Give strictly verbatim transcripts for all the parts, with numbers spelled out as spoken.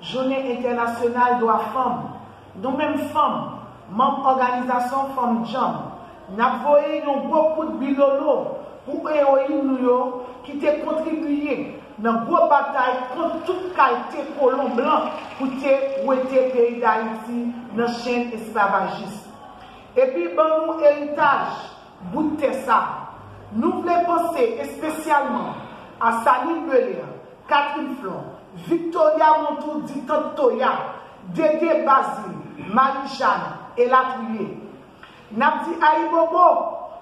Jounen Entènasyonal Dwa Fanm. Nou menm fanm, manm òganizasyon Fanm Djanm, n ap voye yon gwo kout bilolo pou ewoyin nou yo ki te kontribiye nan gwo batay kont tout kalite kolon blan pou te wete peyi Dayiti nan chenn esklavajis. Epi ban nou eritaj bout tè sa. Nou vle panse espesyalman a Saline Belair, Catherine Flon, Victoria Montou di Tant Toya, Dédé Bazile, Marie Jeanne, elatriye. N ap di ayibobo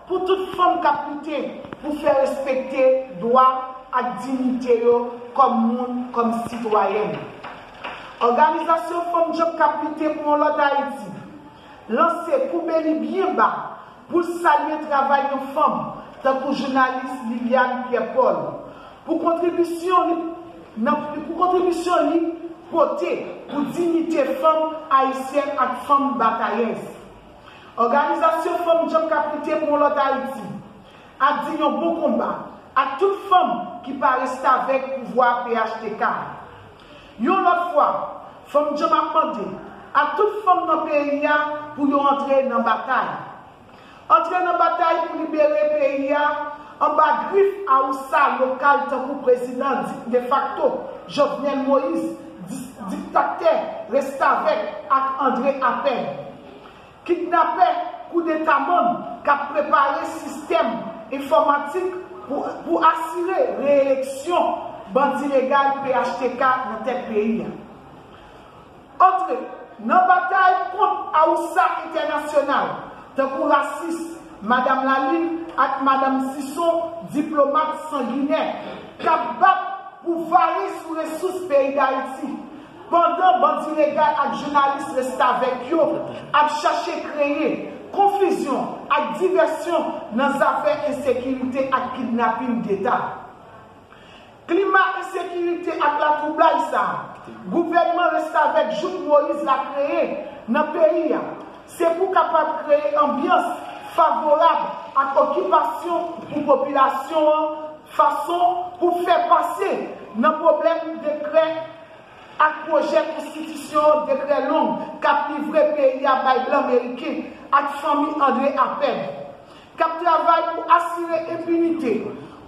pou tout fanm k ap lite pou fè respekte dwa ak diyite yo kòm moun, kòm sitwayèn. Òganizasyon Fanm Djanm k ap lite pou yon lòt Ayiti lanse koube li byen ba pou l salye travay yon fanm tankou jounalis Liliane Pierre Paul pou kontribisyon li nan pou kontribisyon li pote pou diyite fanm ayisyèn ak fanm batayèz. Òganizasyon Fanm Djanm k ap lite pou yon lòt Ayiti ap di yon bon konba ak tout fanm ki pa restavèk pouvwa P H T K. Yon lòt fwa, Fanm Djanm ap mande ak tout fanm nan peyi a pou yo antre nan batay. Antre nan batay pou libere peyi a anba grif awousa lokal tankou prezidan di- defakto Jovenel Moïse, di- diktatè restavèk ak André Apèd. Kidnapè koudeta mann k ap prepare sistèm enfòmatik pou, pou asire reyeleksyon bandi legal P H T K nan tèt peyi a. Antre nan batay kont awousa entènasyonal tankou rasis Madanm Lalin ak Madanm Sison, diplomat sanginè k ap bat pou vare sou resous peyi Dayiti, pandan bandi legal ak jounalis restavèk yo ap chache kreye konfizyon ak divèsyon nan zafè ensekirite ak kidnapin deta. Klima ensekirite ak latwoublay sa a, gouvènman restavèk Jout Moyiz la kreye nan peyi a, se pou kapab kreye anbyans favorab ak okipasyon pou popilasyon an, fason pou fè pase nan pwoblèm dekrè ak pwojè konstitisyon, dekrè long k ap livre peyi a bay blan meriken ak fanmi André Apèd, k ap travay pou asire enpinite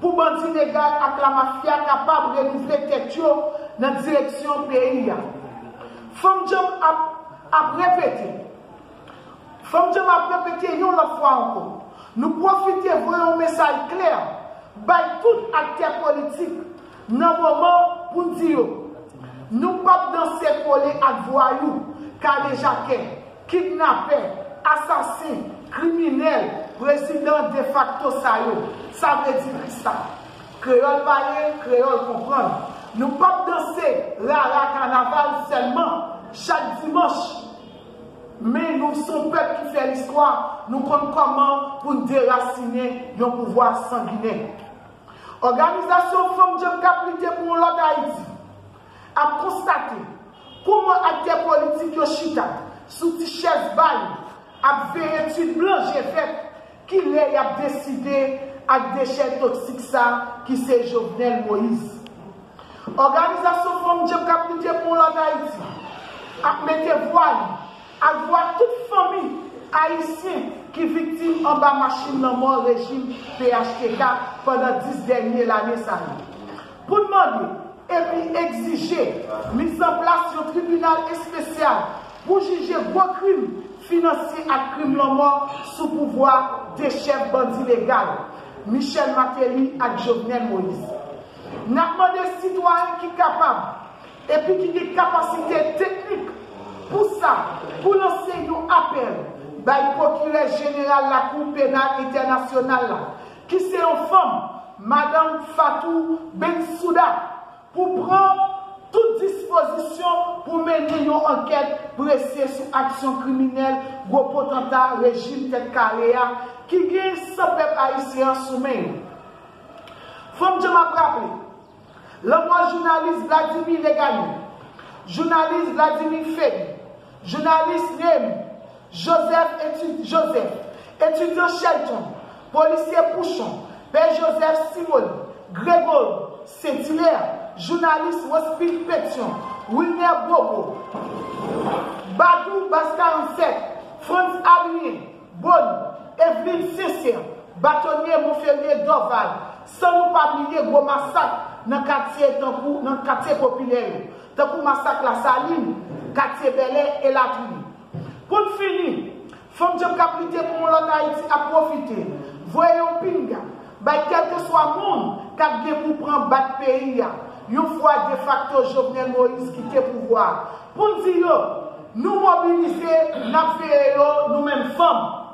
pou bandi legal ak lamafya kapab renouvle tèt yo nan direksyon peyi a. Fanm Djanm ap, ap repete, Fanm Djanm ap repete yon lòt fwa ankò, nou pwofite voye yon mesaj klè bay tout aktè politik nan moman pou n di yo, nou p ap danse kole ak vwayou, kadejakè, kidnapè, asasen, kriminèl, prezidan defakto sa yo, sa vle di Krista. Kreyòl pale, kreyòl konprann. Nou p ap danse rara kanaval sèlman chak dimanch. Men nou se yon pèp ki fè listwa, nou konn kòman pou n derasinen yon pouvwa sanginè. Òganizasyon Fanm Djanm k ap lite pou yon lòt Ayiti ap konstate kòman aktè politik yo chita sou ti chèz ba yo ap veye ti blan je vèt ki lè y ap deside ak dechè toksik sa ki se Jovenel Moïse. Òganizasyon Fanm Djanm k ap lite pou yon lòt Ayiti ap mete vwa li ak vwa tout fanmi ayisyen ki viktim anba machin lanmò rejim P H T K pandan dis dènye lane sa yo, pou n mande epi egzije mizanplas yon tribinal espesyal pou jije gwo krim finansye ak krim lanmò sou pouvwa de chèf bandi legal, Michel Martelly ak Jovenel Moïse. N ap mande sitwayen ki kapab epi ki gen kapasite teknik pou sa, pou lanse yon apèl bay Pwokirè Jeneral Lakou Penal Entènasyonal la, ki se yon fanm, Madanm Fatou Bensouda, pou pran tout dispozisyon pou mennen yon ankèt presye sou aksyon kriminèl gwo potanta rejim Tèt Kare a ki gen san pèp ayisyen an sou men yo. Fanm Djanm ap raple lanmò jounalis Vladimir Legagneux, jounalis Vladimir Febie, jounalis Rémy, Joseph Etud Joseph, etidyan Shelton, polisye Pouchon, Pè Joseph Simoli, Gregory Saint-Hilaire, jounalis Rospin Pétion, Wilner Bobo, Badou Baz karannsèt, Frantz Adrien, Boni, Eveline Sincère, Batonye Monferrier Dorval, san nou pa bliye gwo masak nan katye tankou nan katye popilè yo, tankou masak Lasalin, katye Bèlè elatriye. Pou n fini, Fanm Djanm k ap lite pou yon lòt Ayiti ap pwofite voye yon pinga bay kèlkeswa moun k ap gen pou pran bat peyi a, yon fwa defakto Jovenel Moïse kite pouvwa a, pou n di yo, nou mobilize, n ap veye yo, nou menm fanm.